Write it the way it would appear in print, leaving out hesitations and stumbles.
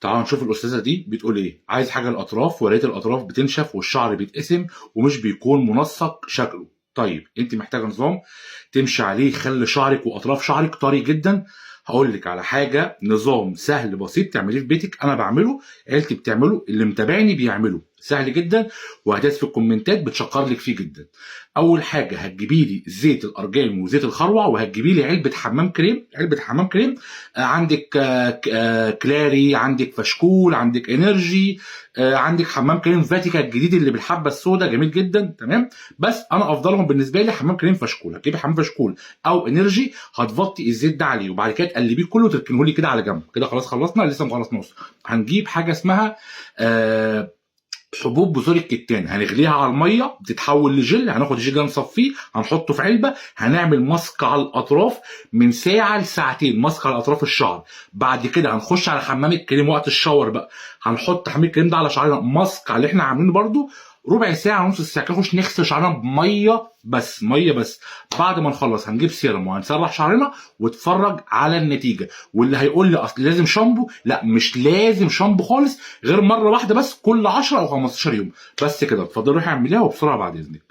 تعالوا نشوف الاستاذة دي بتقول ايه. عايز حاجة الاطراف، ولقيت الاطراف بتنشف والشعر بيتقسم ومش بيكون منسق شكله. طيب انت محتاجه نظام تمشي عليه يخلي شعرك واطراف شعرك طري جدا. هقول لك على حاجة، نظام سهل بسيط تعمليه في بيتك، انا بعمله، عيلتي بتعمله، اللي متابعني بيعمله، سهل جدا، وهتلاقي في الكومنتات بتشكر لك فيه جدا. اول حاجة هتجيبي لي زيت الارجان وزيت الخروع، وهتجيبي لي علبة حمام كريم، علبة حمام كريم. عندك كلاري، عندك فاشكول، عندك انرجي، عندك حمام كريم فاتيكا الجديد اللي بالحبه السوداء، جميل جدا، تمام. بس انا افضلهم بالنسبة لي حمام كريم فاشكول. هتجيبي حمام فاشكول او انرجي، هتغطي الزيت ده عليه، وبعد كده تقلبيه كله وتركنه لي كده على جنب كده. خلاص خلصنا؟ لسه ما خلصناش. هنجيب حاجة اسمها حبوب بذور الكتان، هنغليها على المية بتتحول لجل، هناخد الجل ده نصفيه، هنحطه في علبة، هنعمل ماسك على الاطراف من ساعة لساعتين، ماسك على اطراف الشعر. بعد كده هنخش على حمام الكريم وقت ال shower بقى، هنحط حمام الكريم ده على شعرنا، ماسك على اللي احنا عاملينه برده ربع ساعة نص ساعة كده، نخش نغسل شعرنا بميه بس، مية بس. بعد ما نخلص هنجيب سيرم وهنسرح شعرنا واتفرج على النتيجة. واللي هيقول لي اصل لازم شامبو، لا مش لازم شامبو خالص، غير مرة واحدة بس كل 10 او 15 يوم بس كده. اتفضلي روحي اعمليها وبسرعة بعد اذنك.